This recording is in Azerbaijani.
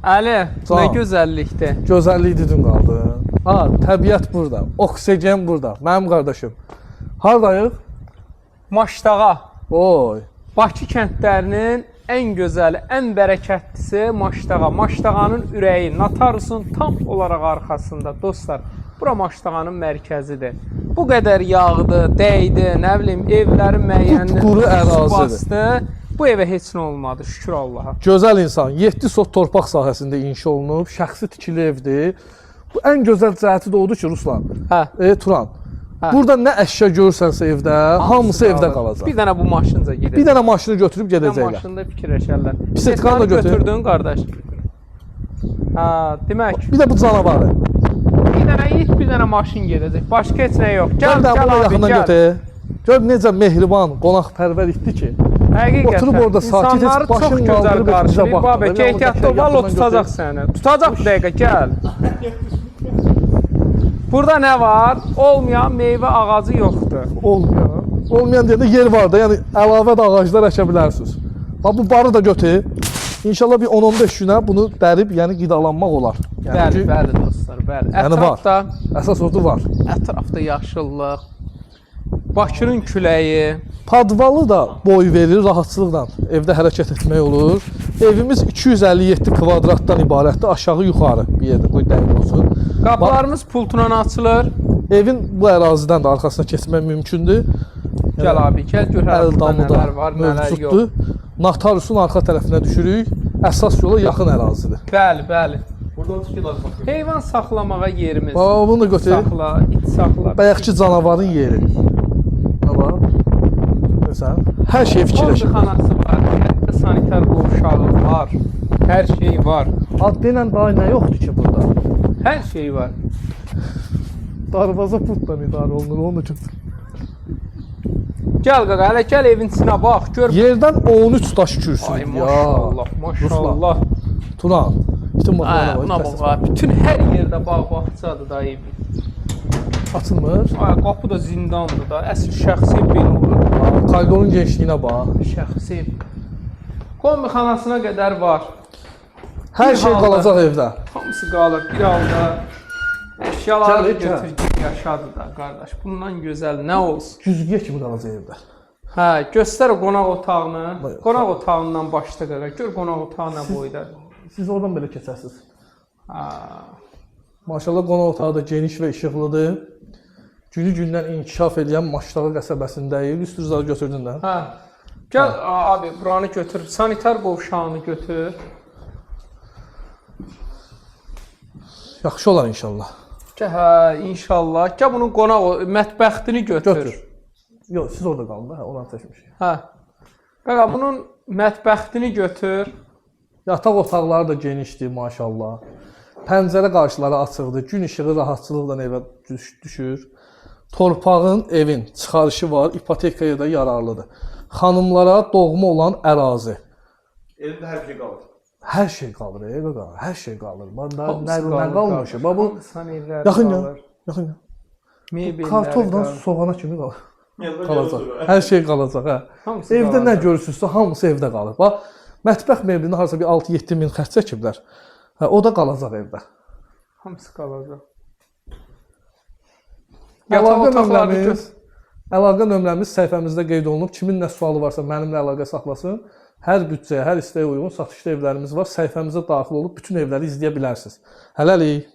Əli, nə Can. gözəllikdir. Gözəllik dedim qaldı. Ha, təbiət burada, oksigen burada. Mənim qardaşım. Hardayıq? Maşdağa. Oy. Bakı kəndlərinin ən gözəli, ən bərəkətlisi Maşdağa. Maşdağanın ürəyi, Notariusun tam olaraq arxasında dostlar. Bura Maşdağanın mərkəzidir. Bu qədər yağdı, dəydi, nə bilim, evlərin müəyyənini Qupquru su ərazidir. bastı. Bu evə heç nə olmadı, şükür Allaha. Gözəl insan. 7 sot torpaq sahəsində inşa olunub, şəxsi tikili evdir. Bu ən gözəl cəhəti də odur ki, Ruslan, Hə. Turan. Hə. Burada nə əşya görürsənsə evdə, hamısı evdə qalacaq. Bir dənə bu maşınca gedəcək. Bir dənə maşını götürüb Bir dənə gedəcəklər. maşında fikirləşərlər. Bisikletkanı da götür. Götürdün qardaş. Hə, demək, Bir də bu canavarı. bir dənə it, bir dənə maşın gedəcək. Başqa heç nə yox. Gəl, Gəl də gəl bunu abi, yaxından gəl. götür. Gör necə mehriban, qonaqpərvər itdi ki. Həqiqətən. Oturub orada sakit, heç İnsanları çox başın gözəl qaldırıb heç bizə qarşılayır. baxmır. Babə, Yəni keyfiyyətli onu ol, vallah qəşəng tutacaq götür. səni. Tutacaq bir dəqiqə, gəl. Burada nə var? Olmayan meyvə ağacı yoxdur. Olmayan. Olmayan deyəndə yer var da, yəni əlavə də ağaclar əkə bilərsiniz. Bax bu barı da götür. İnşallah bir 10-15 günə bunu dərib, yəni qidalanmaq olar. Yəni Bəli, ki, bəli dostlar, bəli. Yəni var. Ətrafda, Əsas odur var. ətrafda yaşıllıq. Bakının küləyi. Podvalı da boy verir, rahatçılıqla evdə hərəkət etmək olur. Evimiz 257 kvadratdan ibarətdir, aşağı yuxarı bir yerdə qoy dəqiq olsun. Qapılarımız pultla açılır. Evin bu ərazidən də arxasına keçmək mümkündür. Gəl abi, gəl gör hələ Əl burada damı da nələr var, nələr yox. mövcuddur. Notariusun arxa tərəfinə düşürük. Əsas yola yaxın ərazidir. Bəli, bəli. Buradan çıxıyorlar bakın. Heyvan saxlamağa yerimiz. Bax, bunu da götür. Saxla, it saxla. Bayaqki canavarın yeri. Nə var? Görürsən? Hər şeyi fikirləşib. Xanası var, həyətdə sanitar qovşağı var. Hər şey var. Ad denən daha nə yoxdur ki burada? Hər şey var. Darvaza pultla idarə olunur, onu da götür. Gəl qaqa, hələ gəl evin içinə bax, gör. Yerdən 13 daş kürsüdür Ay ya. maşallah, maşallah. Turan. Bütün Hə, baxana buna bax. bax, bütün hər yerdə bağ bağçadır da evin. Açılmır. Ay, qapı da zindandır da. Əsl şəxsi ev belə olur. Koridorun genişliyinə bax. Şəxsi ev. Kombi xanasına qədər var. Hər Bir şey halda. qalacaq evdə. Hamısı qalır bir halda. Əşyaları Gəl, götür, gir, yaşadı da qardaş. Bundan gözəl nə olsun? Güzgüyə kimi qalacaq evdə. Hə, göstər o qonaq otağını. Buyur. Qonaq otağından başla qaqa. Gör qonaq otağı nə boyda. Siz oradan belə keçəsiniz. Ha. Maşallah qonaq otağı da geniş və işıqlıdır. Günü gündən inkişaf edən Maşdağı qəsəbəsindəyik. Lüstruzları götürdün də. Hə. Gəl abi, buranı götür. Sanitar qovşağını götür. Yaxşı olar inşallah. Gəl, hə, inşallah. Gəl bunun qonaq mətbəxtini götür. Götür. Yox, siz orada qalın da, hə, oranı çəkmişik. Hə. Qaqa, bunun mətbəxtini götür. Yataq otaqları da genişdir, maşallah. Pəncərə qarşıları açıqdır. Gün işığı rahatçılıqla evə düşür. Torpağın evin çıxarışı var, ipotekaya da yararlıdır. Xanımlara doğma olan ərazi. Evimde her şey kalır. Hər şey qalır, ey qaqa, hər şey qalır. Bax, nə, Hamısı nə, nə qalır, qalmış? qardaş. Bax bu Sanitlər yaxın gəl. qalır. Yaxın gəl. Mebelləri Kartofdan qalır. soğana kimi qalır. Yanında Qalacaq. geliyordur. Hər şey qalacaq, hə. Hamısı Evdə nə qalacaq. görürsünüzsə, hamısı evdə qalır. Bax, mətbəx mebelini harasa bir 6-7 min xərc çəkiblər. Hə, o da qalacaq evdə. Hamısı qalacaq. Yataq Əlaqə otaqlarını nömrəmiz, götür. əlaqə nömrəmiz səhifəmizdə qeyd olunub. Kimin nə sualı varsa mənimlə əlaqə saxlasın. Hər büdcəyə, hər istəyə uyğun satışda evlərimiz var. Səhifəmizə daxil olub bütün evləri izləyə bilərsiniz. Hələlik.